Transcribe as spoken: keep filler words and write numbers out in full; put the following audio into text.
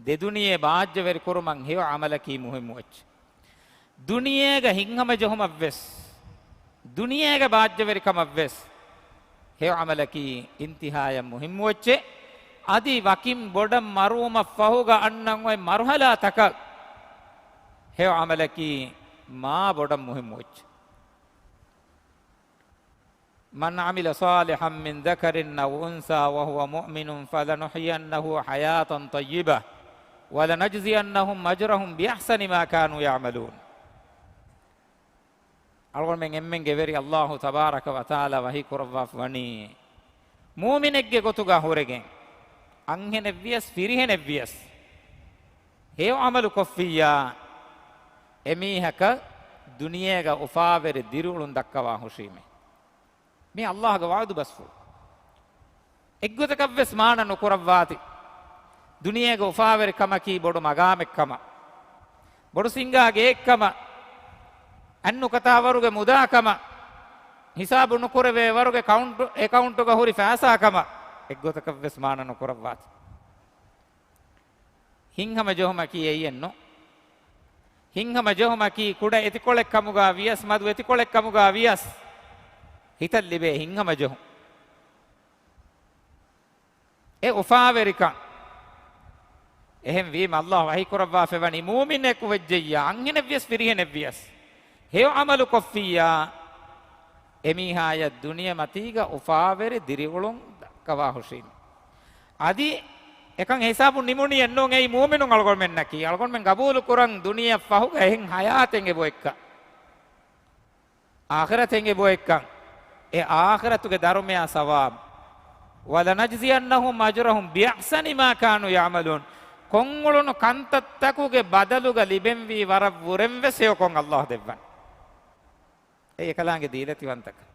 ދެދުނިޔެ ބާއްޖަވެރި ކުރުމަށް ހެޔޮ ޢަމަލަކީ މުހިއްމު އެއްޗެއް. ދުނިޔޭގަ ހިތްހަމަޖެހުމަށްވެސް، ދުނިޔޭގަ ބާއްޖަވެރިކަމަށްވެސް ހެޔޮ ޢަމަލަކީ އިންތިހާޔަށް މުހިއްމު އެއްޗެއް. އަދި ވަކިން ބޮޑަށް މަރުވުމަށްފަހުގަ އަންނަން އޮތް މަރުޙަލާތަކަށް ހެޔޮ ޢަމަލަކީ މާ ބޮޑަށް މުހިއްމު އެއްޗެއް. من عمل صالحا من ذكر أو أنثى وهو مؤمن فلنحيينه حياة طيبة ولنجزينهم أجرهم بأحسن ما كانوا يعملون. އަޅުގަނޑުމެން އެންމެންގެ ވެރި ﷲ ތަބާރަކަ ވަތަޢާލާ ވަޙީ ކުރައްވާފަ ވަނީ، މޫމިނެއްގެ ގޮތުގަ ހުރެގެން، އަންހެނެއްވިޔަސް ފިރިހެނެއްވިޔަސް، ހެޔޮ ޢަމަލު ކޮށްފިއްޔާ، އެމީހަކަށް ދުނިޔޭގަ އުފާވެރި ދިރިއުޅުން ދައްކަވާ ހުށީމޭ. މީ ﷲގެ ވަޢުދު ބަސްފުޅު. އެއްގޮތަކަށްވެސް މާނަ ނުކުރައްވާތި. ދުނިޔޭގެ އުފާވެރިކަމަކީ ބޮޑު މަގާމެއްކަމަށް، ބޮޑު ސިންގާ ގެއެއްކަމަށް، އަތްނުކަތާ ވަރުގެ މުދާކަމަށް، ހިސާބު ނުކުރެވޭ ވަރުގެ ކައުންޓު، އެކައުންޓުގަ ހުރި ފައިސާކަމަށް އެއްގޮތަކަށްވެސް މާނަ ނުކުރައްވާތި. ހިތްހަމަޖެހުމަކީ އެއްޔެއްނު. ހިތްހަމަޖެހުމަކީ ކުޑަ އެތިކޮޅެއްކަމުގަ ވިޔަސް، މަދު އެތިކޮޅެއްކަމުގަ ވިޔަސް، ހިތަށް ލިބޭ ހިތްހަމަޖެހުން. އެ އުފާވެރިކަން. އެހެންވީމަ، ﷲ ވަޙީކުރައްވާފައިވަނީ، މޫމިނެކު ވެއްޖެއްޔާ، އަންހެނެއްވިޔަސް ފިރިހެނެއްވިޔަސް، ހެޔޮ ޢަމަލު ކޮށްފިއްޔާ، އެމީހާޔަށް ދުނިޔެމަތީގަ އުފާވެރި ދިރިއުޅުން ދައްކަވާ ހުށީމެ. އަދި އެކަން ހިސާބު ނިމުނީ އެއްނޫން، އެއީ މޫމިނުން އަޅުގަނޑުމެންނަކީ. އަޅުގަނޑުމެން ގަބޫލު ކުރަން ދުނިޔެއަށް ފަހުގަ އެހެން ޙަޔާތެއް އެބަ އޮތްކަން. އާޚިރަތެއް އެބައޮތްކަން، އެ އާޚިރަތުގެ ދަރުމަޔާ ސަވާބު. وَلَنَجْزِيَنَّهُمْ أَجْرَهُمْ بِأَحْسَنِ مَا كَانُوا يَعْمَلُونَ. ކޮށްއުޅުނު ކަންތައްތަކުގެ ބަދަލުގަ ލިބެންވީ ވަރަށް ވުރެންވެސް ހެޔޮކޮށް ﷲ ދެއްވަން. އެއީ އެކަލާނގެ ދީލަތިވަންތަކަން.